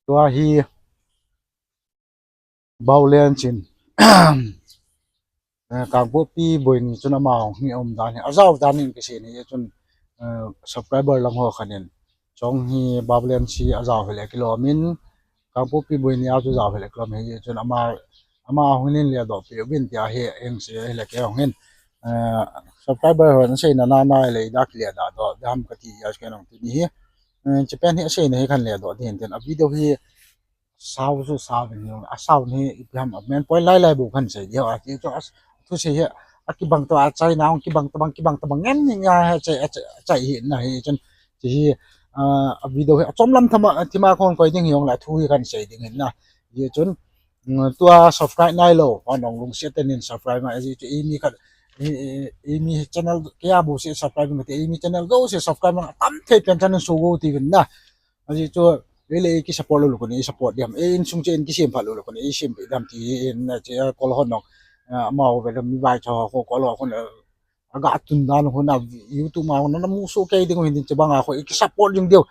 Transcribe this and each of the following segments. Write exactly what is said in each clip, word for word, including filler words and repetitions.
Tua hi Baulen chin. Eh, Kangpokpi boina chun ama hung hi um dan hi. Ajao dan hi kisei ni chun, eh, subscriber lang ho khanin. Chong hi Baulen si ajao hile kilom in. Kangpokpi boina chu jao hile kilom hi chun ama, ama hung in le do pi bin tia hi eng se hile ke hung in. Eh, subscriber ho na sei na na na le da kile da do. Dam kati ya ke nong ti ni hi. Eh, Japan hi sei na hi khan le do din tin. A video hi Sao chu sao ni, a sao ni ipi ham, a main point lai lai bu khan sei diu, a ti chu a, thu sei hi, a kibang to a chai na, kibang to bang, kibang to bang, ngen ni nga he chai, a chai, a chai hi na hi chun, ti hi, a, a video hi, a chom lam thama, thima khon koi ding hi ong la thu hi khan sei ding hin na, hi chun, mm, tua subscribe nai lo, hon ong lungset ten in subscribe ma, hi chu imi khat, i, i, imi channel kia bu se subscribe ma, ti imi channel do se subscribe ma, tam thei pen channel su go ti vin na, Aji chu, lei lei ki support lo lo kuni, support diam. E in sung che in ki sim pha lo lo kuni, i sim diam ti in na che kol hon nong. Amau ve lo mi vai cha ho kol ho kuni. Aga tun dan hon na YouTube ma hon na mu su ke ding hin che bang a ho ki support ding diu.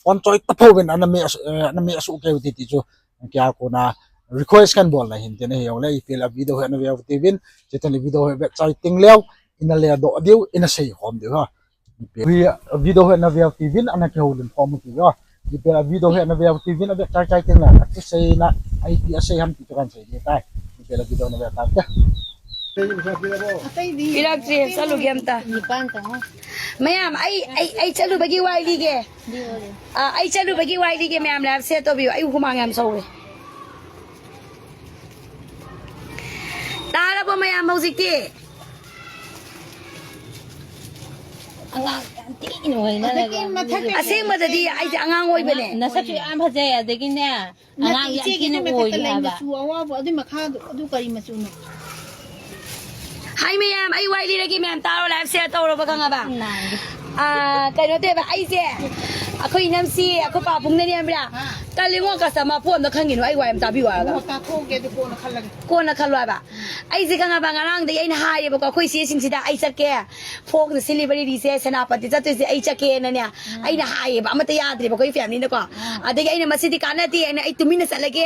Phone choi ta pho ben ana me ana me su ke ti ti chu. Kia ko na request kan bol na hin te na he le i pil a video he na ve ti vin. Che tan video he be chai ting leo. Ina le do diu, ina sei khom diu ha. Hi video hi na veu ti vin ana kihoulim khom ti vin. Hi pe video hi na veu ti vin a ve chai chai teng la. Ati sei na ai ti a sei ham ti kan sei ni tai. Hi pe video na veu ta te. Pilak ti salu giam ta. Mayam ai ai ai salu bagi wai li ge. Ah, ai salu bagi wai li ge mayam la se to bi ai humang yam so. Tara bo mayam hou jik ti. ꯑꯉꯥꯡ ꯌꯥꯝ ꯊꯤꯅ ꯑꯣꯏꯅ ꯑꯗꯒꯤ ꯂꯩꯔꯦ꯫ ꯃꯊꯛꯀꯤ ꯑꯁꯦꯡꯕꯗꯗꯤ ꯑꯩꯁꯦ ꯑꯉꯥꯡ ꯑꯣꯏꯕꯅꯦ꯫ ꯅꯁꯛꯁꯨ ꯌꯥꯝ ꯐꯖꯩ꯫ ꯑꯗꯒꯤꯅꯦ, ꯅꯠꯇꯦ, ꯑꯉꯥꯡ ꯌꯥꯝ ꯏꯆꯦꯒꯤ ꯊꯤꯅ ꯅꯪ ꯃꯊꯛꯇ ꯑꯣꯏꯔꯤ ꯂꯩ ꯍꯥꯏꯕ꯫ ꯃꯆꯨ ꯑꯋꯥꯎꯕ ꯑꯗꯨ ꯃꯈꯥꯗꯣ, ꯑꯗꯨ ꯀꯔꯤ ꯃꯆꯨꯅꯣ? ꯍꯥꯏ ꯃꯌꯥꯝ, ꯑꯩ ꯋꯥꯔꯤ ꯂꯤꯔꯒꯦ ꯃꯌꯥꯝ ꯇꯥꯔꯣ, live share ꯇꯧꯔꯕ ꯈꯪꯉꯕ? ꯅꯥꯟꯒꯦ꯫ ꯑꯥ, ꯀꯩꯅꯣ ꯇꯧꯋꯦꯕ, ꯑꯩꯁꯦ, ꯑꯩꯈꯣꯏ ꯏꯅꯝꯁꯤ, ꯑꯩꯈꯣꯏ ꯄꯥꯕꯨꯡꯅꯅꯦ ꯈꯪꯕ꯭ꯔꯥ? ꯑꯥ꯫ ꯇꯜꯂꯤꯉꯣ, customer ꯐꯣꯟꯗ ꯈꯪꯉꯤꯅꯣ, ꯑꯩ ꯋꯥ ꯌꯥꯝ ꯇꯥꯕꯤꯌꯨ ꯍꯥꯏꯔꯒ꯫ ꯑꯣ, ꯇꯥꯊꯣꯛꯑꯒꯦ ꯑꯗꯨ ꯀꯣꯟꯅ ꯈꯜꯂꯒꯦ꯫ ꯀꯣꯟꯅ ꯈꯜꯂꯣ ꯍꯥꯏꯕ꯫ ꯑꯩꯁꯦ ꯈꯪꯉꯕ, ꯉꯔꯥꯡꯗꯒꯤ ꯑꯩꯅ ꯍꯥꯏꯔꯦꯕꯀꯣ, ꯑꯩꯈꯣꯏ ꯆꯦꯁꯤꯡꯁꯤꯗ ꯑꯩ ꯆꯠꯀꯦ, ꯐꯣꯛꯅ ꯁꯤꯂꯤꯕꯔꯤꯁꯦ, ꯁꯦꯅꯥꯄꯇꯤ ꯆꯠꯇꯣꯏꯁꯦ ꯑꯩ ꯆꯠꯀꯦꯅꯅꯦ, ꯎꯝ꯫ ꯑꯩꯅ ꯍꯥꯏꯌꯦꯕ, ꯑꯃꯠꯇ ꯌꯥꯗ꯭ꯔꯦꯕ ꯑꯩꯈꯣꯏ familyꯅꯀꯣ꯫ ꯎꯝ꯫ ꯑꯗꯒꯤ ꯑꯩꯅ ꯃꯁꯤꯗꯤ ꯀꯥꯟꯅꯗꯦ ꯍꯥꯏꯅ ꯑꯩ ꯇꯨꯃꯤꯟꯅ ꯆꯠꯂꯒꯦ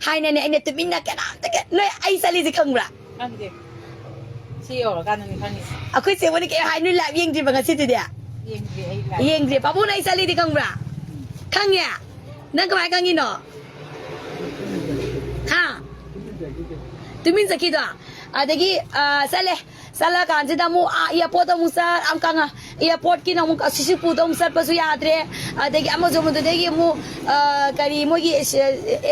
ꯍꯥꯏꯅꯅꯦ, ꯑꯩꯅ ꯇꯨꯃꯤꯟꯅ ꯀꯅꯥꯝꯇ ꯀ-, ꯅꯣꯏ ꯑꯩ ꯆꯠꯂꯤꯁꯦ ꯈꯪꯕ꯭ꯔꯥ? ꯈꯪꯗꯦ꯫ ꯁꯤ ꯌꯧꯔꯀꯥꯟꯗꯅꯤ ꯈꯪꯉꯤꯁꯦ꯫ ꯑꯩꯈꯣꯏ ꯆꯦ ꯍꯣꯏꯅ ꯀꯩ ꯍꯥꯏ, ꯅꯣꯏ live ꯌꯦꯡꯗ꯭ꯔꯤꯕ ꯉꯁꯤꯗꯨꯗꯤ? ꯌꯦꯡꯗ꯭ꯔꯤ ꯑꯩ live꯫ ꯌꯦꯡꯗ꯭ꯔꯤ꯫ ꯄꯥꯕꯨꯡꯅ ꯑꯩ ꯆꯠꯂꯤꯗꯤ ꯈꯪꯕ꯭ꯔꯥ? ꯈꯪꯉꯦ? ꯅꯪ ꯀꯃꯥꯏ ꯈꯪꯉꯤꯅꯣ? ꯍꯥ? ꯇꯨꯃꯤꯟ ꯆꯠꯈꯤꯗꯣ? ꯑꯗꯒꯤ, ꯑ, ꯆꯠꯂꯦ꯫ ꯆꯠꯂꯀꯥꯟꯁꯤꯗ ꯑꯃꯨꯛ, ꯑ, airportꯇ ꯑꯃꯨꯛ ꯆꯠ, ꯑꯃꯨꯛ ꯀꯪꯉ-, airportꯀꯤꯅ ꯑꯃꯨꯛ ꯁꯤꯁꯤꯄꯨꯔꯗ ꯑꯃꯨꯛ ꯆꯠꯄꯁꯨ ꯌꯥꯗ꯭ꯔꯦ꯫ ꯑꯗꯒꯤ ꯑꯃꯁꯨ ꯑꯃꯗꯨꯗꯒꯤ ꯑꯃꯨꯛ, ꯑ, ꯀꯔꯤ ꯃꯣꯏꯒꯤ, ꯑ,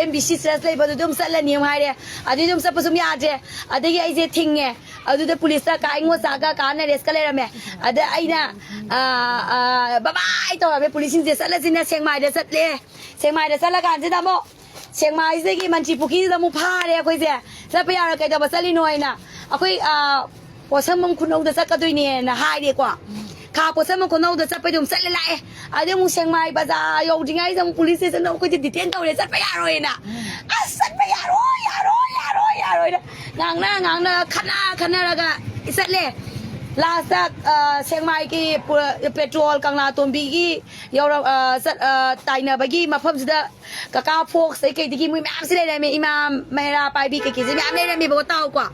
MBC church ꯂꯩꯕꯗꯨꯗ ꯑꯃꯨꯛ ꯆꯠꯂꯅꯤ ꯑꯃꯨꯛ ꯍꯥꯏꯔꯦ꯫ ꯑꯗꯨꯏꯗ ꯑꯃꯨꯛ ꯆꯠꯄꯁꯨ ꯑꯃꯨꯛ ꯌꯥꯗ꯭ꯔꯦ꯫ ꯑꯗꯒꯤ ꯑꯩꯁꯦ ꯊꯤꯡꯉꯦ꯫ ꯑꯗꯨꯗ ꯄꯨꯂꯤꯁꯇ ꯀꯥ ꯏꯉꯣ ꯆꯥꯒ ꯀꯥ ꯅꯔꯦꯁꯀ ꯂꯩꯔꯝꯃꯦ꯫ ꯑꯗ ꯑꯩꯅ, ꯑ, ꯑ, ꯕꯕꯥꯏ ꯇꯧꯔꯝꯃꯦ꯫ ꯄꯨꯂꯤꯁꯁꯤꯡꯁꯦ ꯆꯠꯂꯁꯤꯅ ꯁꯦꯛꯃꯥꯏꯗ ꯆꯠꯂꯦ꯫ ꯁꯦꯛꯃꯥꯏꯗ ꯆꯠꯂꯀꯥꯟꯁꯤꯗ ꯑꯃꯨꯛ ꯁꯦꯛꯃꯥꯏꯁꯤꯗꯒꯤ ꯃꯟꯇ꯭ꯔꯤ ꯄꯨꯈ꯭ꯔꯤꯁꯤꯗ ꯑꯃꯨꯛ ꯐꯥꯔꯦ ꯑꯩꯈꯣꯏꯁꯦ꯫ ꯆꯠꯄ ꯌꯥꯔꯣꯏ, ꯀꯩꯗꯧꯕ ꯆꯠꯂꯤꯅꯣ ꯍꯥꯏꯅ꯫ ꯑꯩꯈꯣꯏ, ꯑ, ꯄꯣꯠꯁꯪꯕꯝ ꯈꯨꯅꯧꯗ ꯆꯠꯀꯗꯣꯏꯅꯦꯅ ꯍꯥꯏꯔꯦꯀꯣ꯫ ꯈꯥ ꯄꯣꯠꯁꯪꯕꯝ ꯈꯨꯅꯧꯗ ꯆꯠꯄꯩꯗꯣ ꯑꯃꯨꯛ ꯆꯠꯂꯦ ꯂꯥꯛꯑꯦ꯫ ꯑꯗꯩ ꯑꯃꯨꯛ ꯁꯦꯛꯃꯥꯏ ꯕꯖꯥꯔ ꯌꯧꯗ꯭ꯔꯤꯉꯩꯗ ꯑꯃꯨꯛ ꯄꯨꯂꯤꯁ ꯁ꯭ꯇꯦꯁꯟꯗ ꯑꯩꯈꯣꯏꯁꯦ detain ꯇꯧꯔꯦ, ꯆꯠꯄ ꯌꯥꯔꯣꯏꯅ꯫ ꯑꯁ, ꯆꯠꯄ ꯌꯥꯔꯣꯏ, ꯌꯥꯔꯣꯏ, ꯌꯥꯔꯣꯏ, ꯌꯥꯔꯣꯏꯅ ꯉꯥꯡꯅ ꯉꯥꯡꯅ ꯈꯠꯅ ꯈꯠꯅꯔꯒ ꯆꯠꯂꯦ꯫ Lastꯇ, ꯑ, ꯁꯦꯛꯃꯥꯏꯒꯤ ꯄꯨ-, ꯄꯦꯇ꯭ꯔꯣꯜ ꯀꯪꯂꯥ ꯇꯣꯝꯕꯤꯒꯤ ꯌꯧꯔ-, ꯑ, ꯆꯠ-, ꯑ, ꯇꯥꯏꯅꯕꯒꯤ ꯃꯐꯝꯁꯤꯗ ꯀꯀꯥ ꯐꯣꯛꯁꯇꯩ ꯀꯩꯗꯒꯤ ꯃꯣꯏ ꯃꯌꯥꯝꯁꯤ ꯂꯩꯔꯝꯃꯦ, ꯏꯃꯥ ꯃꯩꯔꯥ ꯄꯥꯏꯕꯤ ꯀꯩꯀꯩꯁꯦ ꯃꯌꯥꯝ ꯂꯩꯔꯝꯃꯦꯕꯀꯣ꯫ ꯇꯥꯎꯀꯣ,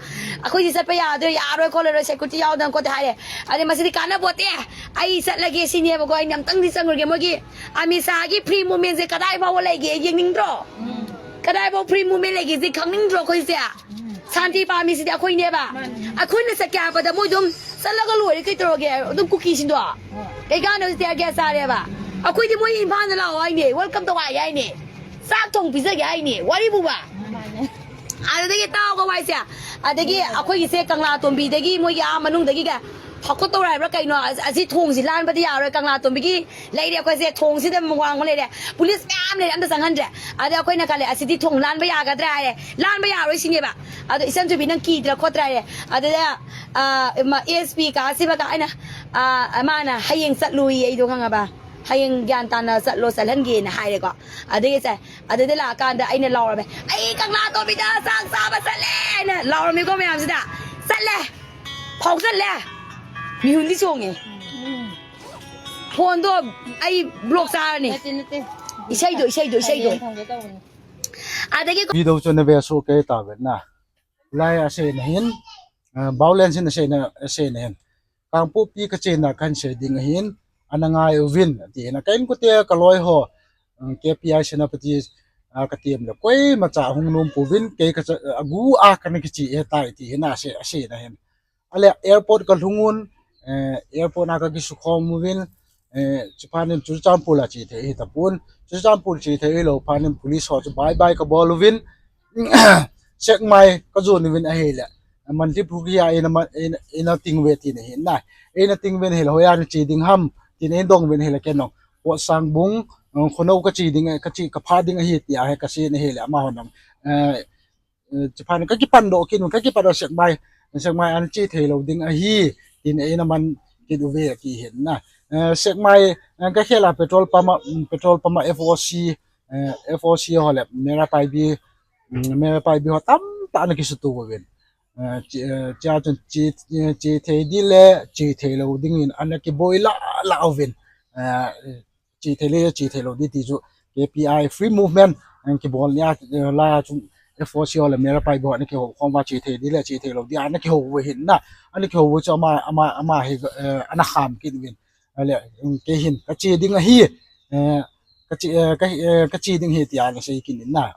ꯑꯩꯈꯣꯏꯗꯤ ꯆꯠꯄ ꯌꯥꯗꯣꯏ, ꯌꯥꯔꯣꯏ ꯈꯣꯠꯂꯔꯣꯏ, security ꯌꯥꯎꯗꯅ ꯈꯣꯠꯇꯦ ꯍꯥꯏꯔꯦ꯫ ꯑꯗꯩ ꯃꯁꯤꯗꯤ ꯀꯥꯟꯅꯄꯣꯠꯇꯦ, ꯑꯩ ꯆꯠꯂꯒꯦ ꯁꯤꯅꯦꯕꯀꯣ꯫ ꯑꯩꯅ ꯑꯝꯇꯪꯗꯤ ꯆꯪꯉꯨꯔꯒꯦ꯫ ꯃꯣꯏꯒꯤ ꯑꯃꯤꯠ ꯁꯥꯍꯒꯤ free movementꯁꯦ ꯀꯗꯥꯏ ꯐꯥꯎꯕ ꯂꯩꯒꯦ ꯌꯦꯡꯅꯤꯡꯗ꯭ꯔꯣ? ꯎꯝ꯫ ꯀꯗꯥꯏꯐꯥꯎ free movement ꯂꯩꯒꯦꯁꯦ ꯈꯪꯅꯤꯡꯗ꯭ꯔꯣ ꯑꯩꯈꯣꯏꯁꯦ? ꯎꯝ꯫ ꯁꯥꯟꯇꯤ ꯄꯥꯝꯃꯤꯁꯤꯗꯤ ꯑꯩꯈꯣꯏꯅꯦꯕ꯫ ꯃꯥꯅꯤ꯫ ꯑꯩꯈꯣꯏꯅ ꯆꯠꯀꯦ ꯍꯥꯏꯕꯗ ꯃꯣꯏ ꯑꯗꯨꯝ ꯆꯠꯂꯒ ꯂꯣꯏꯔꯦ, ꯀꯩ ꯇꯧꯔꯒꯦ? ꯑꯗꯨꯝ ꯀꯨꯀꯤꯁꯤꯡꯗꯣ꯫ ꯍꯣꯏ꯫ ꯀꯩ ꯀꯥꯟꯅꯕ tear gas ꯆꯥꯔꯦꯕ? ꯑꯩꯈꯣꯏꯗꯤ ꯃꯣꯏ ꯏꯝꯐꯥꯜꯗ ꯂꯥꯛꯑꯣ ꯍꯥꯏꯅꯦ, welcome ꯇꯧ ꯍꯥꯏ ꯍꯥꯏꯅꯦ, ꯆꯥꯛ ꯊꯣꯡ ꯄꯤꯖꯒꯦ ꯍꯥꯏꯅꯦ, ꯋꯥꯔꯤꯕꯨꯕ꯫ ꯃꯥꯅꯦ꯫ ꯑꯗꯨꯗꯒꯤ ꯇꯥꯎꯀꯣ ꯋꯥꯏꯁꯦ, ꯑꯗꯒꯤ ꯑꯩꯈꯣꯏꯒꯤꯁꯦ ꯀꯪꯂꯥ ꯇꯣꯝꯕꯤꯗꯒꯤ ꯃꯣꯏꯒꯤ ꯑꯥ ꯃꯅꯨꯡꯗꯒꯤ ꯀ-, ꯍꯧꯀꯠ ꯇꯧꯔ ꯍꯥꯏꯕ꯭ꯔꯥ ꯀꯩꯅꯣ, ꯑꯁꯤ ꯊꯣꯡꯁꯤ ꯂꯥꯟꯕꯗꯤ ꯌꯥꯔꯣꯏ, ꯀꯪꯂꯥ ꯇꯣꯝꯕꯤꯒꯤ ꯂꯩꯔꯦ ꯑꯩꯈꯣꯏꯁꯦ, ꯊꯣꯡꯁꯤꯗ ꯋꯥꯡꯃ ꯂꯩꯔꯦ, ꯄꯨꯂꯤꯁ ꯃꯌꯥꯝ ꯂꯩꯔꯦ, ꯑꯝꯇ ꯆꯪꯍꯟꯗ꯭ꯔꯦ꯫ ꯑꯗ ꯑꯩꯈꯣꯏꯅ ꯈꯜꯂꯦ, "ꯑꯁꯤꯗꯤ ꯊꯣꯡ ꯂꯥꯟꯕ ꯌꯥꯒꯗ꯭ꯔꯥ?" ꯍꯥꯏꯔꯦ, "ꯂꯥꯟꯕ ꯌꯥꯔꯣꯏ" ꯁꯤꯅꯦꯕ꯫ ꯑꯗꯣ ꯏꯆꯟ ꯆꯨꯕꯤ, "ꯅꯪ ꯀꯤꯗ꯭ꯔꯥ ꯈꯣꯠꯇ꯭ꯔꯥ?" ꯍꯥꯏꯔꯦ꯫ ꯑꯗꯨꯗ, ꯑ, ꯃ-, SP ꯀꯥ ꯁꯤꯕ ꯀꯥ ꯑꯩꯅ, ꯑ, ꯃꯥꯅ, "ꯍꯌꯦꯡ ꯆꯠꯂꯨꯏ ꯑꯩꯗꯣ, ꯈꯪꯉꯕ? ꯍꯌꯦꯡ ꯒ꯭ꯌꯥꯟ ꯇꯥꯅ ꯆꯠꯂꯣ, ꯆꯠꯍꯟꯒꯦꯅ" ꯍꯥꯏꯔꯦꯀꯣ꯫ ꯑꯗꯨꯒꯤ ꯆꯥꯏ-, ꯑꯗꯨꯗ ꯂꯥꯛꯑꯀꯥꯟꯗ ꯑꯩꯅ ꯂꯥꯎꯔꯝꯃꯦ, "ꯑꯩ ꯀꯪꯂꯥ ꯇꯣꯝꯕꯤꯗ ꯆꯥꯛ ꯆꯥꯕ ꯆꯠꯂꯦ" ꯍꯥꯏꯅ ꯂꯥꯎꯔꯝꯃꯤꯀꯣ ꯃꯌꯥꯝꯁꯤꯗ꯫ ꯆꯠꯂꯦ, ꯐꯥꯎꯖꯜꯂꯦ, ꯃꯤꯍꯨꯟꯗꯤ ꯆꯣꯡꯉꯦ꯫ ꯐꯣꯟꯗꯣ ꯑꯩ block ꯆꯥꯔꯅꯤ꯫ ꯅꯠꯇꯦ, ꯅꯠꯇꯦ꯫ Isei do, isei do, isei do. Adagi ko- Video chu na ve soh kei tauvin na. Lai a seina hin, ah, Baulen sin a seina, a seina hin. Kangpokpi ka chena kahin sei ding ahin, ana ngai uvin, ati hin. Ka inkote ka loi ho, um, K P I Senapati, ah, ka tem le koima cha hung nom pouvin, kei ka cha, agu a kana kiche e tai, ti hin a sei, a seina hin. Ale airport ka lhung un, eh, airport na ka kisukhom uvin, eh, chuphat in Churachandpur a che thei hi tapon. Churachandpur che thei hilou phat in police ho chu bye bye ka bol uvin, Sekmai ka jon uvin ahile. Mantripukhri a eina ma-, eina, eina ting uve tina hin na. Eina ting uvin ahile, hoiya na che ding ham, tin eina dong uvin ahile ken jong. Potsangbung, eh, Khonou ka che ding, ka che, ka pha ding ahi tia hi ka sei in ahile, amahon jong. Eh, eh, chuphat in ka kipan doh kit un, ka kipan doh Sekmai, Sekmai a na che thei lou ding ahi, tin eina man kit uve ati hin na. Eh, Sekmai, eh, ka khel a petrol pump a, mm, petrol pump a F O C, eh, F O C ho le, Meira Paibi, mm, Meira Paibi ho tamtah ana kisuto uvin. Eh, che, eh, chea chun che, eh, che thei ding le, che thei lou ding in ana kiboi la, la uvin. Eh, che thei le, che thei lou ding ti chu K P I free movement, eh, kibol nia, eh, la chu F O C ho le Meira Paibi ho ana kihou khom uva che thei ding le, che thei lou ding ana kihou uva hin na, ana kihou uva chu ama, ama, ama hi, eh, ana kham kit uvin. Ale, mm, kei hin, ka che ding ahi, eh, ka che, eh, ka, eh, ka che ding ahi tia ana sei kit in na.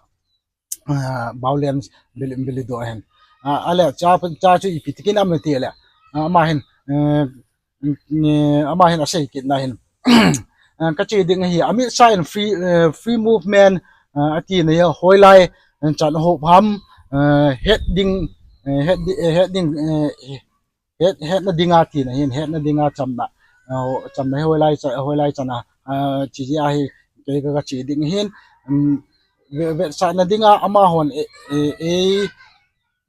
Ah, Baulen Bili, Bilido hin. Ah, ale, cha, cha chu ipi tikin am ti le. Ah, ama hin, eh, mm, eh, ama hin a sei kit na hin. Ah, ka che ding ahi, amit sa in free, eh, free movement, ah, ati na hi hoilai, eh, chan ho ham, eh, het ding, eh, het di-, eh, het ding, eh, het, hetna dinga tina hin, hetna dinga chamna, ah, chamna hi hoilai cha-, hoilai chan a, ah, chi ji ahi, kei ka, ka che ding hin, um, ve-, vetsahna dinga amahon e, e, e,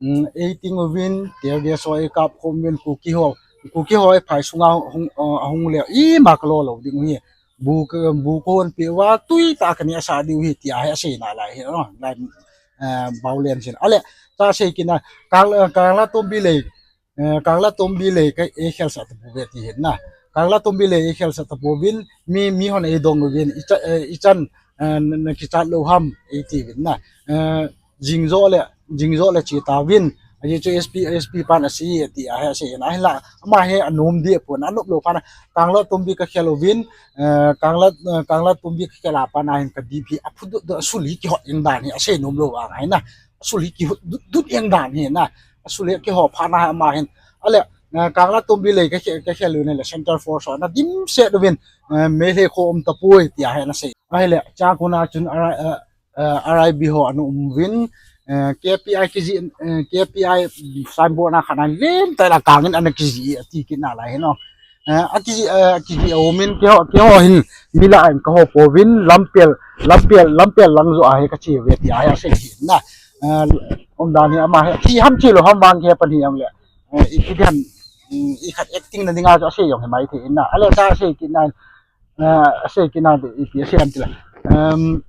mm, ei ting uvin, tear gas ho ei kap khom uvin, Kuki ho, Kuki ho ei phai sunga hung, ah, hung le, ima ka lo lou ding u hi, bu ka, bu ka hon pe uva, tui tah a ka neh sah diu hi, tia hi a sei nalai hi, oh, lai, eh, Baulen sin. Ale, cha sei kit na, Kang, Kanglatombi lei, eh, Kanglatombi lei ka ei khelsah tapouve ti hin na. Kanglatombi lei ei khelsah tapouvin, mi, mi hon ei dong uvin, i cha-, eh, i chan, eh, na, na kichat lou ham, ei ti uvin na. Eh, jing jo le, jing jo le che tauvin, ajeh chu S P, S P pan a sei, ti a hi a sei na. Ahinla, ama hi a nom deh pon, a nop lou phat na. Kanglatombi ka khel uvin, eh, Kangla, eh, Kanglatombi ka khel a pat na hin ka D P a phut dut dut a sul hi kihot jeng dan hi a sei nom lou vang ahi na. A sul hi kihot dut dut jeng dan hi na. A sul hi kihot phat na ama hin. Ale, eh, Kanglatombi lei ka khe-, ka khel uvin le Central Force ho na dimset uvin, eh, Meitei kho um tapoi tia hi ana sei. Ahile, cha kona chun R I, eh, eh, R I B ho ana um uvin, eh, K P I kijih, eh, K P I signboard na khat na len tah a kangin ana kijih ati kit nalai hin o. Eh, a kijih, eh, kijih a um in keiho, keiho hin mi lah a in ka ho pouvin, Lampial, Lampial, Lampial lang jo a hi ka che uve tia hi a sei hin na. Eh, umdan hi ama hi, thi ham che lou ham vang kei pan hi ang le. Eh, i, i diam, mm, i khat acting na dinga chu a sei jong hi mai thei in na. Ale cha a sei kit na, eh, a sei kit na, ipi a sei ham ti la. Em,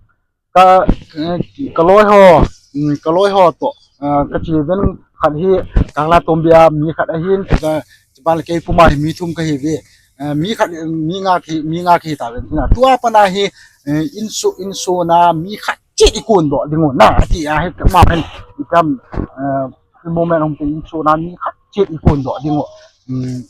ka, eh, ka loi ho, mm, ka loi ho toh, eh, ka che uvin khat hi Kanglatombi a mi khat ahin, ka, chuban le kei puma hi mi thum ka hi uve. Eh, mi khat, mi nga ki, mi nga ki ta uvin na. Tua pat na hi, eh, insu, insuna mi khat chet i kon doh ding u na, ati a hi ka ma hen, i kam, eh, moment hung te insuna mi khat chet i kon doh ding u. Mm,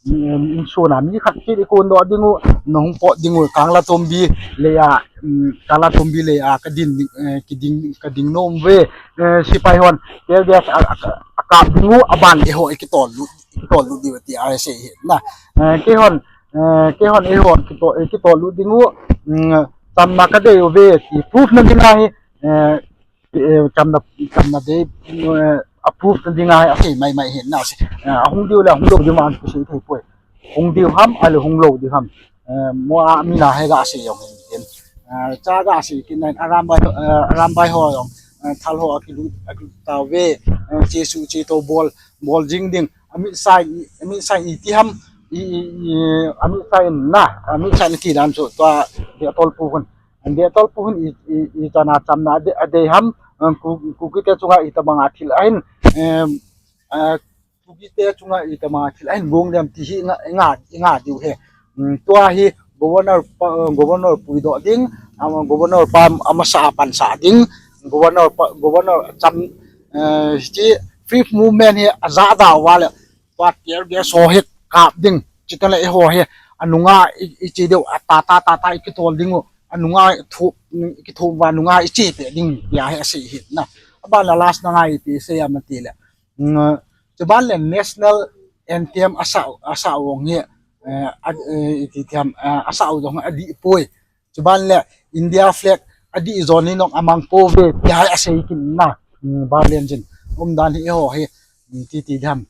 mm, insuna mi khat chet i kon doh ding u, na hung pot ding u, Kanglatombi lei a, mm, Kanglatombi lei a ka din, eh, ki ding, ka ding nom uve, eh, sepai hon, tear gas a, a, a kap ding u, aban eiho i kitol lut, i kitol lut diu ti a sei hi na. Eh, kei hon, eh, kei hon eiho kitol, eh, kitol lut ding u, mm, chamna ka dei uve, ti proof na ding a hi, eh, eh, chamna, chamna dei, eh, a proof na ding a, a sei mai mai hin na sei. Eh, a hung diu le, a hung lou diu man, ku sei thei poi. Hung diu ham, a le hung lou diu ham. Eh, mo a mi na he ga sei jong hin tin. Eh, cha ga sei kin na, a ram bai, eh, a ram bai ho jong. Eh, thal ho a kilut, a kilut tauve. Eh, che su, che to bol, bol jing ding. A mi sai, a mi sai i ti ham, i, i, i, a mi sai na, a mi sai na ti dan chu, tua, dia tol pu hun. An dia tol pu hun i, i, i chana chamna a dei, a dei ham, um, Ku-, Kuki te chunga i tabanga thil ahin, em, eh, Kuki te chunga i tabanga thil ahin gong dem ti hi nga, nga, nga diu he. Um, tua hi Governor pa, Governor puidoh ding, ama Governor pa amasa a pansah ding, Governor pa, Governor cham, eh, hiche Fifth Movement hi ajahda uva le, tua tear gas ho hi kap ding, chuteng le eiho hi anunga i, iche diu, atata tata ikitol ding u, anunga thup, ikithup uva nunga iche peh ding, tia hi asei ahi na. Aban le last na ngai ipi asei em ati le, chuban le national anthem asa, asa vang hi, eh, a, eh, iti thiam, eh, asa u jong adih poi. Chuban le India flag adih jon hi nong amang pouve, tia hi asei kit na. Balen jin umdan hi eiho hi, titi dam,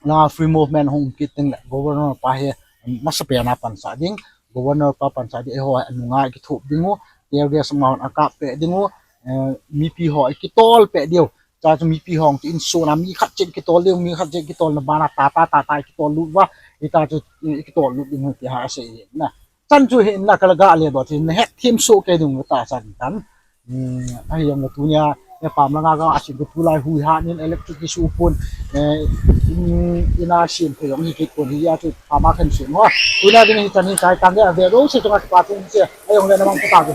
la Free Movement hung kit teng le Governor pa hi masapen a pansah ding, Governor pa pansah ding, eiho hi anunga ikithup ding u, tear gas amahon akap peh ding u, eh, mipi ho ikitol peh diu. Cha chu mipi hong chu insung a mi khat cheh kitol diu, mi khat cheh kitolna bana tata tata ikitol lut uva, hita chu ikitol lut ding u, tia hi asei na. Chan chu hi na kala ga le doh, nahet them soh kei ding u tahsan tan. Ahi jongle tunia, e pam langa ga asim ko tulai hui ha nin electric isuh pon, eh, in, ina sim phe jong hi kit pon hi a chu pama khen sim ho. Tunia ding hi chan hi chai tang le ave jouse chunga kipa thu sei, ahi jongle na mang pha tau.